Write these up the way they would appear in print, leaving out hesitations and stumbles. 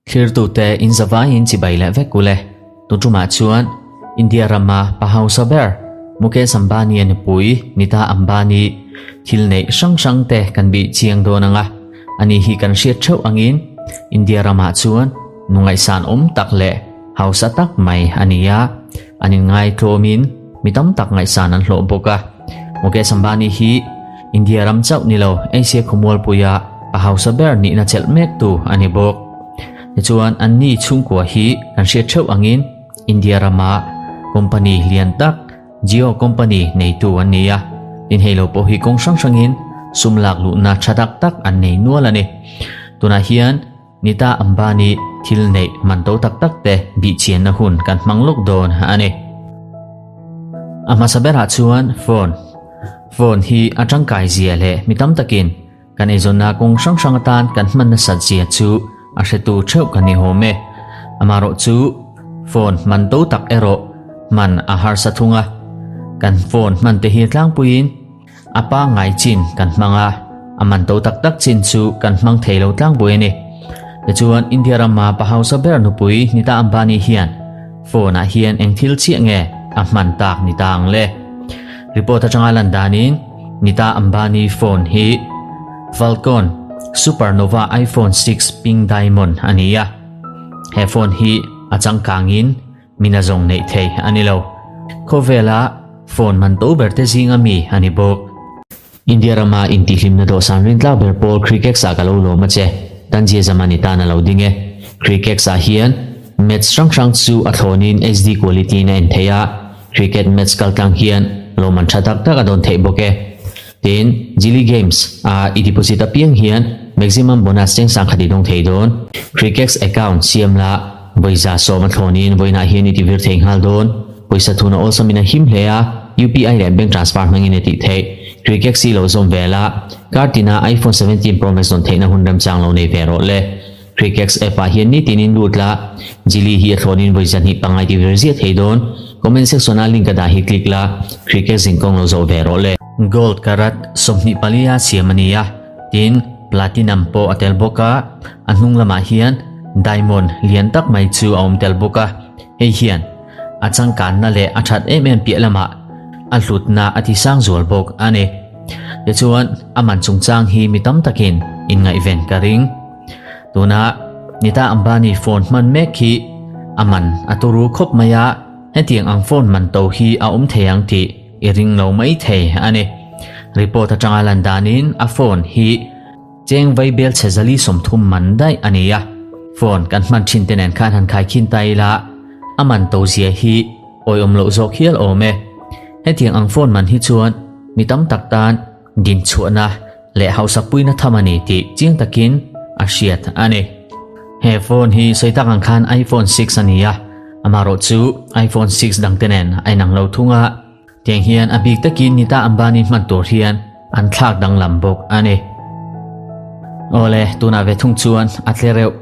Thlirtute in zavaiin chibai leh vek ule. Tun tumah chuan India rama pa hausa ber Mukesh Ambani-a nupui Nita Ambani thil neih hrang hrang te kan bih chiang dawn ang a. Ani hi kan hriat theuh angin India ramah chuan nu ngaihsan awm tak leh hausa tak mai a ni a. An inngai tlawmin mi tam tak ngaihsan an hlawh bawk a. Mukesh Ambani hi India ram chauh ni lo Asia khawmualpuia pa hausa ber nihna chelh mektu a ni bawk. Tichuan anni chhungkua hi kan hriat theuh angin India rama company lian tak Jio company neitu an ni a, tin hei lo pawh hi kawng hrang hrangin sum lak luhna tha tak tak an nei nual a ni. Tunah hian Nita Ambani thil neih man to tak tak te bihchianna hun kan hmang lawk dawn a ni. A hmasa berah chuan phone. Phone hi a tangkai zia leh mi tam takin kan eizawnna kawng hrang hrang atan kan hman nasat zia chu a hretu theuh kan ni hawm e. Amaherawh chu phone man to tak erawh hman a harsa thung a. Kan phone hman te hi tlangpuiin A pangngai chin kan hmang a, a man to tak tak chin chu kan hmang thei lo tlangpui a ni. Tichuan, India rama pa hausa ber nupui Nita Ambani hian phone ah hian eng thil chiah nge a hman tak ni ta ang le? Report atanga lan danin Nita Ambani phone hi Falcon Supernova iPhone 6 Pink Diamond a ni a. He phone hi a changkangin Min a zawng neih thei a ni lo. Khawvela phone man to ber te zinga mi a ni bawk. India rama intihhlimna dawhsan rintlak ber pawl Crickex ah ka lo lawm a che. Tanzia Zaman i tan a lo ding e. Crickex ah hian match hrang hrang chu a thlawnin HD quality in a en thei a, cricket match kaltlang hian lawmman tha tak tak a dawn theih bawk e. Tin, Jili Games a i deposit apiang hian maximum bonus cheng sangkhat i dawng thei dawn. Crickex account siam la Vawiza sawm a thlawnin vawiinah hian i ti vir thei nghal dawn. Pawisa thun a awlsamin a him hle a, UPI leh bank transfer hmangin a tih theih. Crickex hi lo zawm ve la, kar tina iPhone 17 Pro Max dawn theihna hun remchang lo nei ve rawh le. Crickex app ah hian nitinin lut la, Jili hi a thlawnin vawiza hnih pangngai ti vir ziah thei dawn. Comment section ah link a dah hi click la, Crickex zinkawng lo zawh ve rawh le. Gold karat 24 a siam a ni a, tin platinum pawh a tel bawk a, a hnung lamah hian Diamond lian tak mai chu a awm tel bawk a, hei hian a changkanna leh a that em em piah lamah a hlutna a ti sang zual bawk a ni. Tichuan, a man chungchang hi mi tam takin inngaihven ka ring. Tuna Nita Ambani phone hman mek hi a man a turu khawp mai a, hetiang ang phone man to hi a awm thei ang tih i ring lo mai thei a ni. Report atanga lan danin a phone hi Cheng vai bel chhe zali 30 man daih a ni a, phone kan hman thin te nen khan han khai khin ta ila, a man to zia hi awiawm loh zawk hial awm e. Hetiang ang phone man hi chuan mi tam tak tan din chhuahna leh hausak puina tham a ni tih chiang takin a hriat a ni. He phone hi sawi tak ang khan iPhone 6 a ni a, amaherawh chu iPhone 6 dang te nen a inang lo thung a. Tiang hian a bik takin Nita Ambani hman tur hian an thlak danglam bawk a ni. Awle, tunah ve thung chuan a tle reuh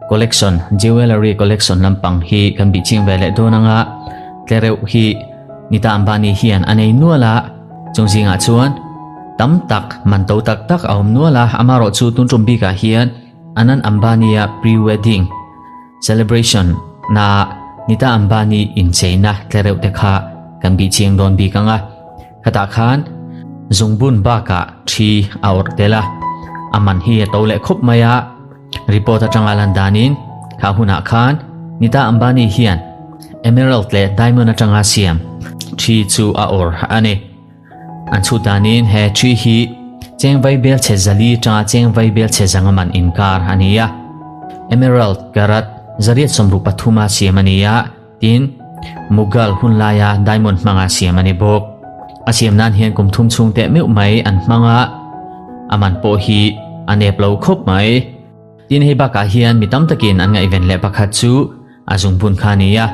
collection, jewellery collection lampang hi kan bih ching ve leh dawn anga tle reuh hi Nita Ambani hian a nei nual a, chung zingah chuan tam tak man to tak tak a awm nual a, amaherawh chu tun tum bikah hian Anand Ambani-a pre-wedding Celebration na Nita Ambani incheina tle reuh te kha kan bih chiang dawn bik ang a, khatah khan zungbun bakah thi a awrh tel a, a man hi a to leh khawp mai a, report atanga lan danin kha hunah khan Nita Ambani hian emerald leh diamond atanga siam thi chu a awrh a ni. An chhut danin he thi hi cheng vai bel chhe zali atanga cheng vai bel chhe zanga man inkar a ni a. Emerald karat 163 a siam a ni a, tin Mughal hun laia diamond hmanga siam a ni bawk. A siam nan hian kum thum chhung teh meuh mai an hmang a, a man pawh hi a nep lo khawp mai. Tin hei bakah hian mi tam takin an ngaihven leh pakhat chu A zungbun kha a ni a,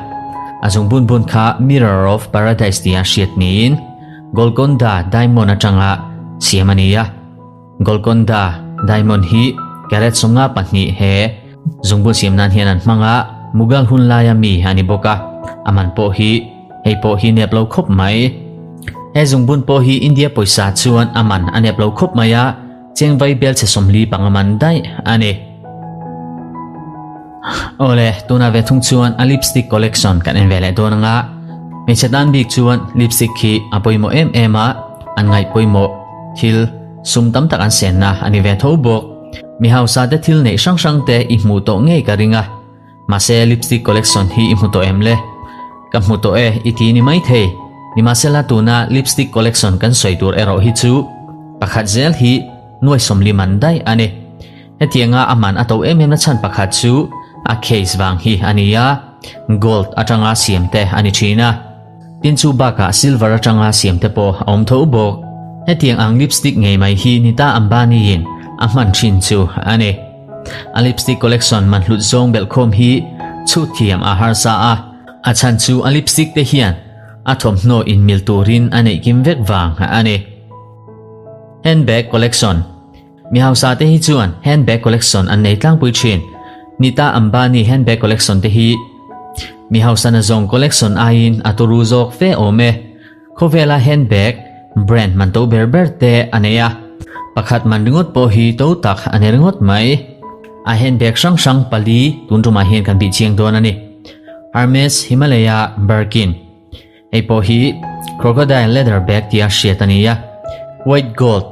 a zungbun bun kha Mirror of Paradise tia hriat niin Golconda Diamond atanga siam a ni a. Golconda Diamond hi carat 52 he zungbun siam nan hian an hmang a, Mughal hun laia mi a ni bawk a, a man pawh hi hei pawh hi nep lo khawp mai. He zungbun pawh hi India pawisa chuan a man a nep lo khawp mai a. Cheng vai bel chhe 45 man daih a ni. Awle, tunah ve thung chuan a lipstick collection kan en ve leh dawn anga, hmeichhe tan bik chuan lipstick hi a pawimawh em em a, an ngaih pawimawh thil sum tam tak an senna a ni ve tho bawk. Mi hausa te thil neih hrang hrang te i hmuh tawh ngei ka ring a, mahse lipstick collection hi i hmu tawh em le? Ka hmu tawh e i ti ni maithei. Nimahsela tuna lipstick collection kan sawi tur erawh hi chu pakhat zel hi nuai 40 man daih a ni. Hetianga a man a to em em na chhan pakhat chu a case vang hi a ni a, gold atanga siam te a ni thin a. Tin chu bakah silver atanga siam te pawh a awm tho bawk. Hetiang ang lipstick ngei mai hi Nita Ambani in a hman thin chu a ni. A lipstick collection man hlut zawng belhkhawm hi chhut thiam a harsa a, a chhan chu a lipstick te hian a thawmhnaw inmil turin a neih kim vek vang a ni. Handbag collection Mi hausa te hi chuan handbag collection an nei tlangpui thin. Nita Ambani handbag collection te hi mi hausa na zawng collection aiin a turu zawk fe awm e. Khawvela handbag brand man to ber ber te a nei a, pakhat man ringawt pawh hi to tak a ni ringawt mai. A handbag hrang hrang pali tun tumah hian kan bih chiang dawn a ni. Hermes Himalaya Birkin. Hei pawh hi crocodile leather bag tia hriat a ni a, white gold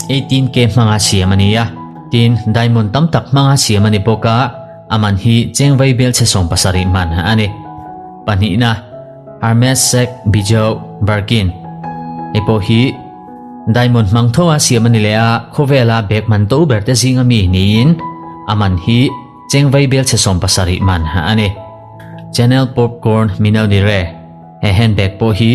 18K hmanga siam a ni a, tin diamond tam tak hmanga siam a ni bawk a, a man hi cheng vai bel chhe 70 man a ni. Pahnihna, Hermes Sac Bijou Birkin. Hei pawh hi diamond hmang tho a siam a ni leh a, khawvela bag man to ber te zinga mi niin a man hi cheng vai bel chhe 70 man a ni. Chanel Popcorn Minaudière he handbag pawh hi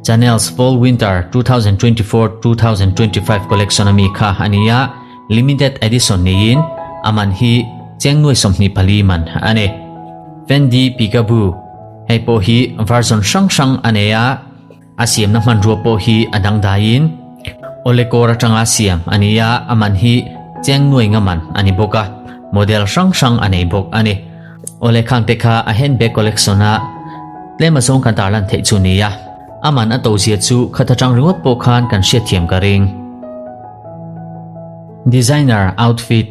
Chanel's Fall Winter 2024-2025 collection ami kha a ni a, limited edition niin a man hi cheng nuai 24 man a ni. Fendi Peekaboo hei pawh hi version hrang hrang a nei a, a siamna hmanrua pawh hi a dangdaiin Olekor atanga siam a ni a, a man hi cheng nuai nga man a ni bawk a, model hrang hrang a nei bawk a ni. Ole khang te kha a handbag collection a tlem azawng kan tarlan theih chu ni a, a man a to zia chu khat atang ringawt pawh khan kan hriatthiam ka ring. Designer outfit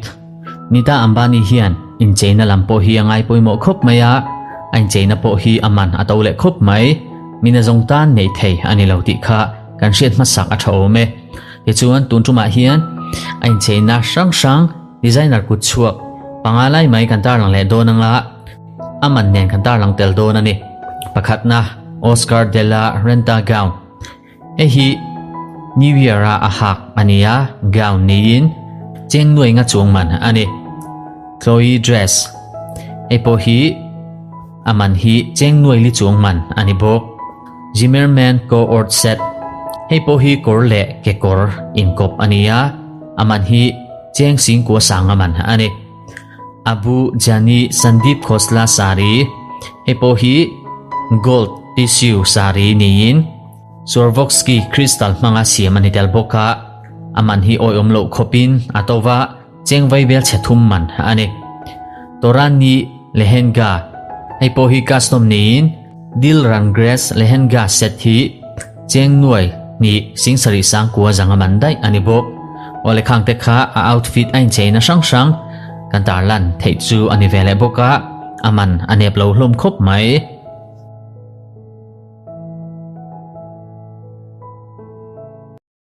Nita Ambani hian incheina lam pawh hi a ngai pawimawh khawp mai a, a incheina pawh hi a man a to leh khawp mai. Mina zawng tan nei thei a ni lo tih kha kan hriat hmasak a tha awm e. Tichuan tun tumah hian a incheina hrang hrang designer kut chhuak panga lai mai kan tarlang leh dawn anga a man nen kan tarlang tel dawn a ni. Pakhatna Oscar de la Renta gown. Hei hi New Year a a hak a ni a, gown niin cheng nuai nga chuang man a ni. Chloe dress. Hei pawh hi a man hi cheng nuai li chuang man a ni bawk. Zimmermann co-ord set. Hei pawh hi kawr leh kekawr inkawp a ni a, a man hi cheng singkua sanga man a ni. Abu Jani Sandeep Khosla sari. Hei pawh hi gold tissue sari niin Swarovski crystal hmanga siam a ni tel bawk a, a man hi awiawm loh khawpin a to va, cheng vai vel chhe thum man a ni. Torani lehenga. Hei pawh hi custom niin Dil Rangrez lehenga set hi cheng nuai hnih sing sarih sang kua zanga man daih a ni bawk. Awle khang te kha a outfit a incheina hrang hrang kan tarlan theih chu a ni ve leh bawk a, a man a nep lo hlawm khawp mai.